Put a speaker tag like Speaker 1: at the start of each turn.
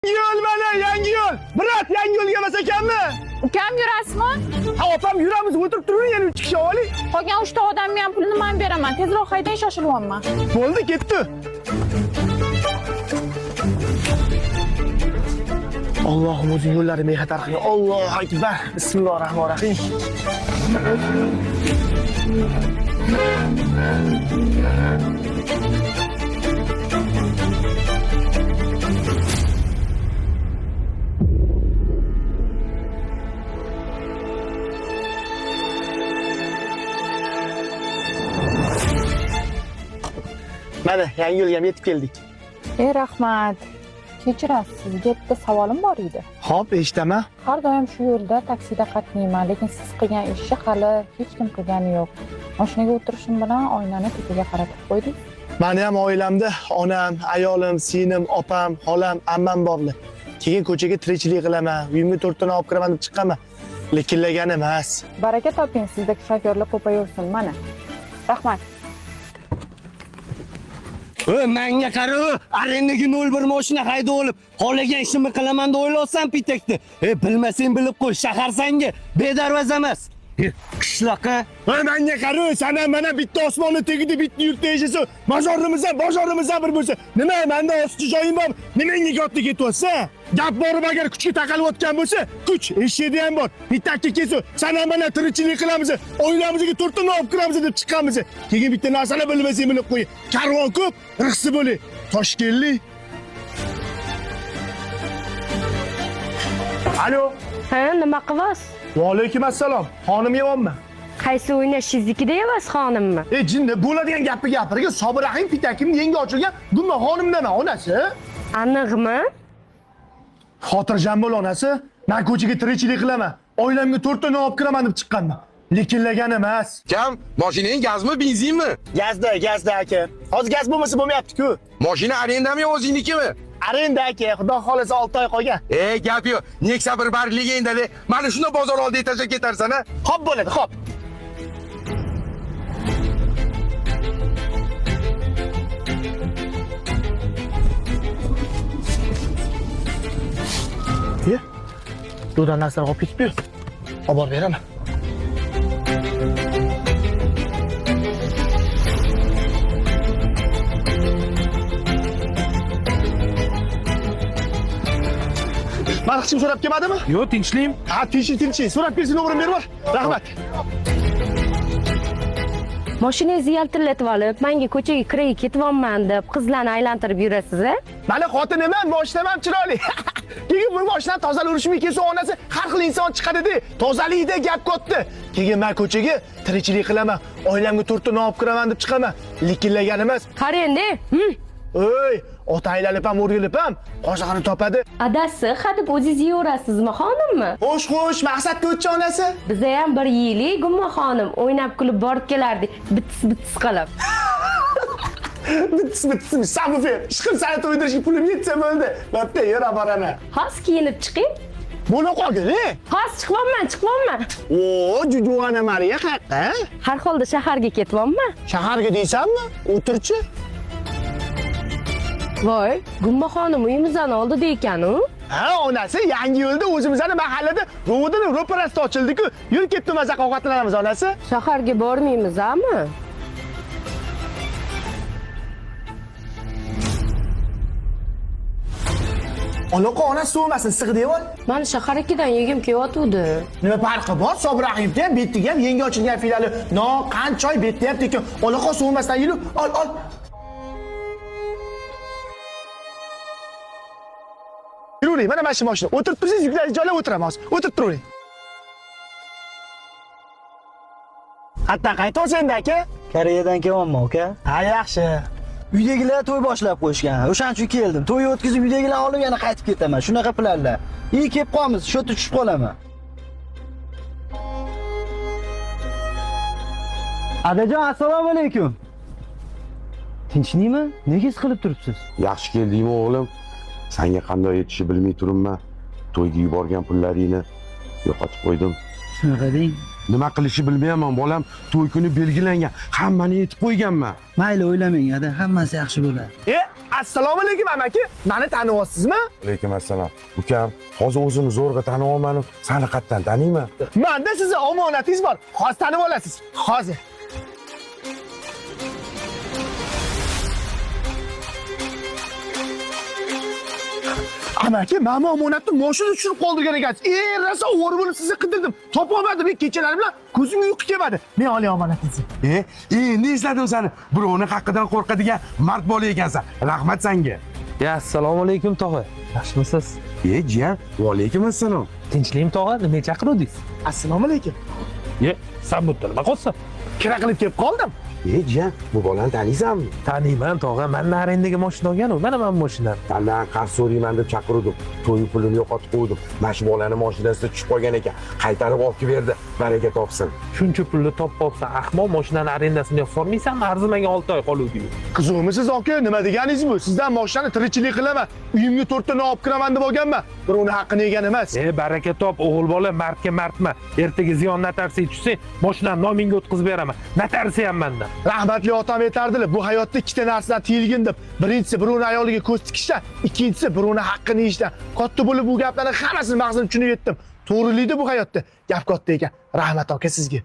Speaker 1: Yo'l mana yangi yo'l. Brat yangi yo'lga emas ekanmi?
Speaker 2: Ukam yurasizmi?
Speaker 1: Ha opam yuramiz, o'tirib turing yana 3 kishi oling.
Speaker 2: Qolgan 3 ta odamga ham pulni man beraman. Tezroq haydang, shoshilyapman.
Speaker 1: Bo'ldi, ketdi. Allohim o'zing yo'llarini bexatar qil. Allohu akbar. Bismillahir rohmanir rohim. Mana yangi yo'lga ham yetib keldik.
Speaker 2: Ey rahmat. Kechirasiz, sizga bitta savolim bor edi.
Speaker 1: Xo'p, eshitaman.
Speaker 2: Har doim shu yo'lda taksida qatnayman, lekin siz qilgan ishni hali hech kim qilgani yo'q. Mashinaga o'tirishim bilan oynani tepaga qaratib qo'ydingiz.
Speaker 1: Mani ham oilamda onam, ayolim, singlim, opam, xolam, ammam borlar. Keyin ko'chaga tirikchilik qilaman, uyimga to'rttani olib kiraman deb chiqqanman. Lekinlagan emas.
Speaker 2: Baraka toping, sizdagi shofyorlar ko'payaversin mana. Rahmat.
Speaker 3: Ö, menga qara, ö, arendaga 01 mashina hayda olib, xohlagan ishimni qilaman deb o'ylayapsan pitakni. E, bilmasang bilib qo'y, shahar sanga bedarvoza emas. E, qishloqqa
Speaker 1: Ha menga qara, san ham mana bitta osmonni tagida bitta yurtda yashasan. Mozorimiz ham, bozorimiz ham bir bo'lsa. Nima menda ostichi joyim bor? Nima menga katta ketyapsan? Gap borib agar kuchga taqalayotgan bo'lsa, kuch eshakda ham bor. Bitta kelsa, san ham mana tirikchilik qilamiz, oilamizga to'rtta non olib kiramiz deb chiqqanmiz. Keyin bitta narsani bilmasang bilib qo'y. Karvon ko'p, rixsi bo'ling. Toshkentlik. Alo.
Speaker 4: Ha, nima qilasiz?
Speaker 1: Va alaykum assalom. Xonim yeyapman.
Speaker 4: Qaysi o'ynashingiznikida emas xonimmi?
Speaker 1: E jinni bo'ladigan gapni gapirgin. Sobir Rahim pitakimni yangi ochilgan Gumma xonimdaman onasi.
Speaker 4: Aniqmi?
Speaker 1: Xotirjam bo'l onasi. Men ko'chaga tirikchilik qilaman. Oilamga to'rtta non olib kiraman deb chiqqanman. Lekinlagan emas.
Speaker 5: Kam, mashinang gazmi, benzinmi?
Speaker 1: Gazda, gazda aka. Hozir gaz bo'lmasa bo'lmayapti-ku.
Speaker 5: Mashina arendami yo o'zingnikimi?
Speaker 1: Arenda aka, xudo xolasa 6 oy qolgan.
Speaker 5: E, gap yo'q. Nexia bir bar legendali. Mana shunda bozor oldiga tashlab ketarsan a?
Speaker 1: Xo'p bo'ladi, xo'p. Ye. Do'dan narsalar olib ketibdi. Olib borib beraman. Mani hech kim so'rab kelmadimi?
Speaker 6: Yo'q, tinchlik.
Speaker 1: Ha, tinchlik, tinchlik. So'rab kelsin, nomerimni berib yubor. Rahmat.
Speaker 4: Mashinangizni yaltillatib olib, menga ko'chaga kiraga ketyapman deb qizlarni aylantirib yurasiz, a?
Speaker 1: Mani xotinim ham, moshinam ham chiroyli. Keyin bu moshinani tozalayverishimga kelsa onasi har xil inson chiqadi-de. Tozalikda gap katta. Keyin men ko'chaga tirikchilik qilaman, oilamga to'rtta non olib kiraman deb chiqaman. Lekinlagan emas.
Speaker 4: Qarang-da, hm.
Speaker 1: Ey, ota aylanib ham o'rgilib ham qozog'ini topadi.
Speaker 4: Adasi, hadeb o'zingiz yeyaverasizmi, xonimmi?
Speaker 1: Xo'sh, xo'sh, maqsad ko'chchi onasi.
Speaker 4: Biza ham bir yeylik, Gumma xonim, o'ynab kulib borib kelardik, bitis bitis qilib.
Speaker 1: Bitis bitis, samufer. Ishqim sani to'ydirishga pulim yetsa bo'ldi. Bo'pti, yura boraman.
Speaker 4: Hozir kiyinib chiqing.
Speaker 1: Bo'la qolgin, ey.
Speaker 4: Hozir chiqyapman, chiqyapman.
Speaker 1: O, jujug'ana Mariya qayoqqa?
Speaker 4: Har holda shaharga ketyapman.
Speaker 1: Shaharga deysanmi? O'tirchi.
Speaker 4: Voy, Gumma xonim uyimizdan oldida ekan-u.
Speaker 1: Ha, onasi yangi yo'lda o'zimizni mahallada ro'dini ro'parasida ochildi-ku. Yur ketdi maza qilib ovqatlanamiz onasi.
Speaker 4: Shaharga bormaymiz-ami?
Speaker 1: Aloqa onasi so'masin, issiq devor.
Speaker 4: Mani shaharnikidan yegim kelyotgandi.
Speaker 1: Nima farqi bor? Sobir Rahimovda ham, bettiga ham yangi ochilgan filiali non, qand, choy betda ham tekin. Aloqa so'masdan yulu, ol, ol. Yuravering, mana shu mashina. O'tirib tursangiz, yuklarni joylab o'tiraman hozir. O'tirib turavering. Hatto qaytyapsan endi aka?
Speaker 7: Koreyadan kelyapman aka.
Speaker 1: Ha, yaxshi.
Speaker 7: Uydagilar to'y boshlab qo'yishgan. O'shaning uchun keldim. To'y o'tkazib uydagilarni olib yana qaytib ketaman. Shunaqa planlar. И kelib qolamiz, shu yerda tushib qolaman. Adajon, assalomu alaykum. Tinchlikmi? Nega siqilib turibsiz?
Speaker 5: Yaxshi keldingmi o'g'lim? Sanga qanday aytishni bilmay turibman. To'yga yuborgan pullaringni yo'qotib qo'ydim.
Speaker 7: Shunaqa deng.
Speaker 5: Nima qilishni bilmayapman, bolam. To'y kuni belgilangan. Hammani yetib qo'yganman.
Speaker 7: Mayli o'ylamang, ada, hammasi yaxshi bo'ladi.
Speaker 1: E, Assalomu alaykum amaki. Meni tanyapsizmi?
Speaker 5: Alaykum assalom. Ukam, hozir o'zimni zo'rg'a tanib olmadim. Sani qayerdan taniyman?
Speaker 1: Menda sizni omonatingiz bor. Hozir tanib olasiz. Hozir. Amaki, mana bu omonatni mashinada tushirib qoldirgan ekansiz. Rosa o'g'ri bo'lib sizni qidirdim. Topolmadim. Kechalari bilan ko'zimga uyqu kelmadi. Men olay omonatingizni.
Speaker 5: Endi esladim sani. Birovni haqqidan qo'rqadigan mard bola ekansan. Rahmat senga.
Speaker 6: Ya assalomu alaykum tog'a. Yaxshimisiz?
Speaker 5: Jiyan, va alaykum assalom.
Speaker 6: Tinchlikmi tog'a? Nimaga chaqiruvdingiz?
Speaker 1: Assalomu alaykum.
Speaker 6: Ye, san bu yerda nima qilyapsan?
Speaker 1: Kira qilib kelib qoldim.
Speaker 5: Jiyan, bu bolani taniysanmi?
Speaker 6: Taniyman tog'a. Mandan arendaga mashina olgan u. Mana mana mashinam.
Speaker 5: Sandan qarz so'rayman deb chaqiruvdim. To'y pulini yo'qotib qo'ydim. Mana shu bolani mashinasida tushib qolgan ekan. Qaytarib olib kelib berdi. Baraka topsin.
Speaker 6: Shuncha pulni topib olsan, ahmoq mashinani arendasini yopib yubormaysanmi? Arzimaga 6 oy qoluvdi.
Speaker 1: Qizimisiz aka, nima deganingiz bu? Sizdan mashinani tirikchilik qilaman. Uyimga to'rtta non olib kiraman deb olganman. Birovni haqqini yegan emas.
Speaker 6: Baraka top, o'g'il bola mardga mardma. Ertaga ziyon notariusiga tushsang, mashinani nomingga o'tkazib beraman. Notariusi ham mandan.
Speaker 1: Rahmatli otam aytardilar, bu hayotda ikkita narsadan tiyilgin deb. Birinchisi birovning ayoliga ko'z tikishdan, ikkinchisi birovning haqqini yeyishdan. Katta bo'lib bu gaplarni hammasini mag'zini tushunib yetdim. To'g'rilikda bu hayotda gap katta ekan. Rahmat aka sizga.